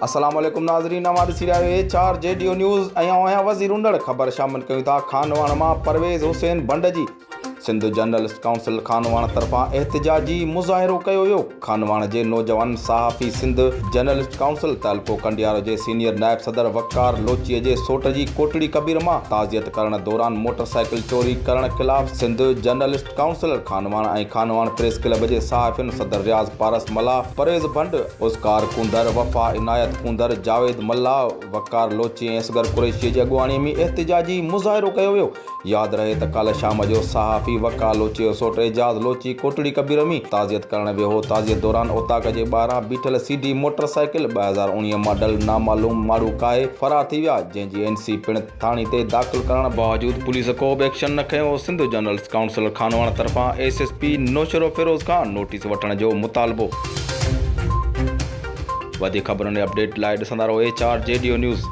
السلام عليڪم ناظرين اوهان ڏسي رهيا آهيو H R G D O news ۽ آئون آهيان وزير انڙ خبر شامل ڪيون ٿا خانواهڻ مان پرويز حسين ڀنڊ جي سنڌ جرنلسٽ ڪائونسل خانواهڻ طرفان احتجاجي مظاهرو ڪيو ويو خانواهڻ جي نوجوانن صحافي سنڌ جرنلسٽ ڪائونسل تعلقو ڪنڊيارو جي سينيئر نائب صدر وقار لوچيء جي سوٽ جي ڪوٽڙي ڪبير مان تعزيت ڪرڻ دوران موٽر سائيڪل چوري ڪرڻ خلاف Sindh journalist council Khanwahan ۽ Khanwahan press club جي صحافين صدر رياض پارس ملاح، پرويز ڀنڊ، اوسڪار ڪونڌر، وفا عنايت ڪونڌر، جاويد ملاح، وقار لوچي ۽ اصغر قريشي جي اڳواڻي ۾ احتجاجي مظاهرو ڪيو ويو. ياد رهي ته ڪالهه شام جو صحافي وقار لوچي جو سوٽ اعجاز لوچي ڪوٽڙي ڪبير ۾ تعزيت ڪرڻ ويو هو، تعزيت دوران اوطاق جي ٻاهران بيٺل C D motor cycle 2019 model نامعلوم ماڻهو ڪاهي فرار ٿي ويا، جنهن جي اين سي پڻ ٿاڻي تي داخل ڪرڻ باوجود پوليس ڪو به ايڪشن نه کنيو، سنڌ جرنلسٽ ڪائونسل خانواهڻ طرفان ايس ايس پي نوشهروفيروز کان نوٽيس وٺڻ جو مطالبو. وڌيڪ خبرن ۽ اپڊيٽ لاء ڏسندا رهو H R G D O news.